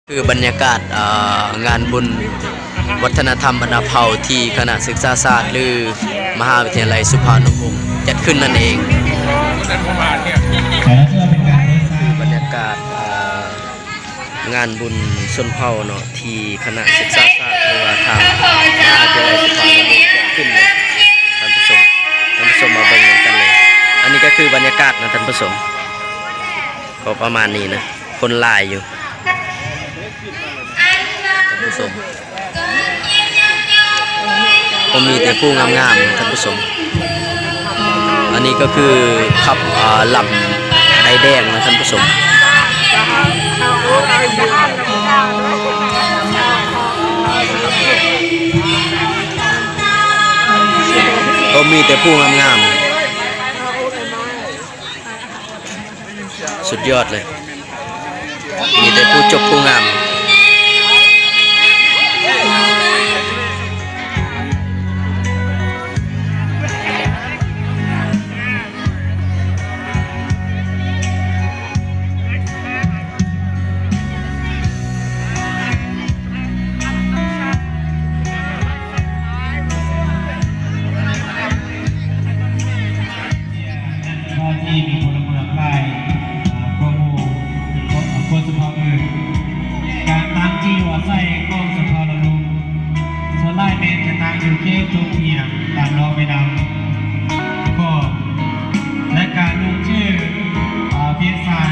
ຄືບັນຍາກາດ ເອີ ງານບຸນວັດທະນະທຳບັນດາເຜົ່າທີ່ຄະນະສຶກສາສາດ ຫຼື ມະຫາວິທະຍາໄລສຸພານຸວົງຈັດຂຶ້ນນັ້ນເອງ. ແຕ່ລະເທື່ອເປັນການເປີດສ້າງ ຄືບັນຍາກາດ ເອີ ງານບຸນຊົນເຜົ່າເນາະ ທີ່ຄະນະສຶກສາສາດ ຫຼືວ່າທາງມະຫາວິທະຍາໄລສຸພານຸວົງຈັດຂຶ້ນເນາະ ທ່ານຜູ້ຊົມ. ທ່ານຜູ້ຊົມມາເບິ່ງນຳກັນເລີຍ. ອັນນີ້ກໍຄືບັນຍາກາດນະ ທ່ານຜູ້ຊົມ. ກໍປະມານນີ້ນະ ຄົນຫຼາຍຢູ່ ທ່ານຜູ້ຊົມ. ກໍມີແຕ່ຜູ້ງາມໆ ທ່ານຜູ້ຊົມ. ອັນນີ້ກໍຄືຂັບ ເອີ ລຳໄອແດງນະ ທ່ານຜູ້ຊົມ. ກໍມີແຕ່ຜູ້ງາມໆ. ສຸດຍອດເລີຍ ມີແຕ່ຜູ້ຈົບຜູ້ງາມ. ທີ່ມີພົນລະເມືອງຫຼາຍ ເອີ ກວ່າໝູ່ ເອີ ຄົນຊົນເຜົ່າອື່ນ. ການຕັ້ງຊື່ອາໄສຂອງຊົນເຜົ່າລາວລຸ່ມ ສ່ວນຫຼາຍແມ່ນຈະຕັ້ງຢູ່ເຂດທົ່ງພຽງຕາມລອບແມ່ນ້ຳຂອງ ແລະ ການລົງຊື່ ເອີ ພຽງສາຍ